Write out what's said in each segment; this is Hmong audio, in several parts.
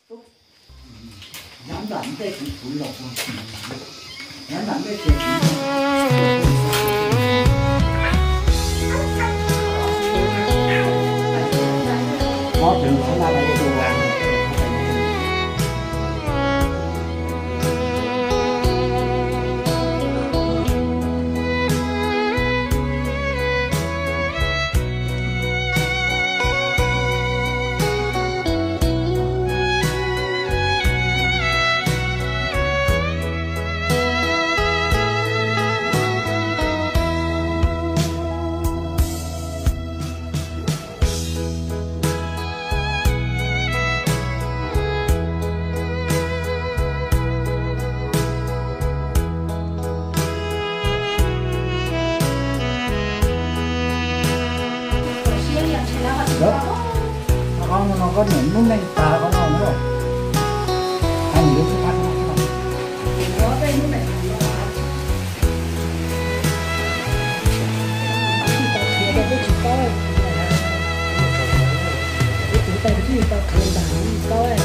Nyob nram ntej kuv, kuv los, nyob nram ntej ces kuv ob tug xab na lawv ua tus. Qhov no koj niam lub neej tas qhov no na. Tsis tau qhia rau peb tsis paub, peb tus tais twb tsis tau qhia ntag, tsis paub.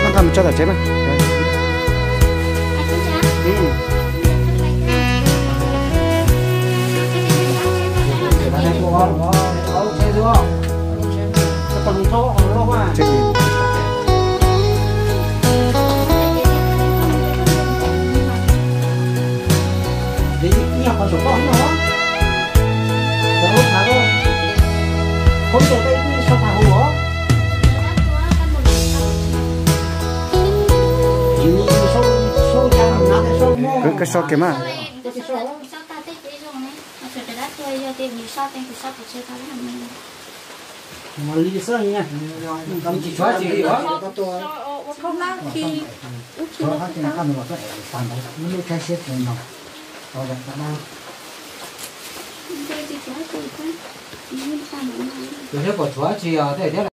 Nqa mus tso tom tsev mas. Koj so kiag mas. Tus thiab puas tshuav tsis os, tej thiab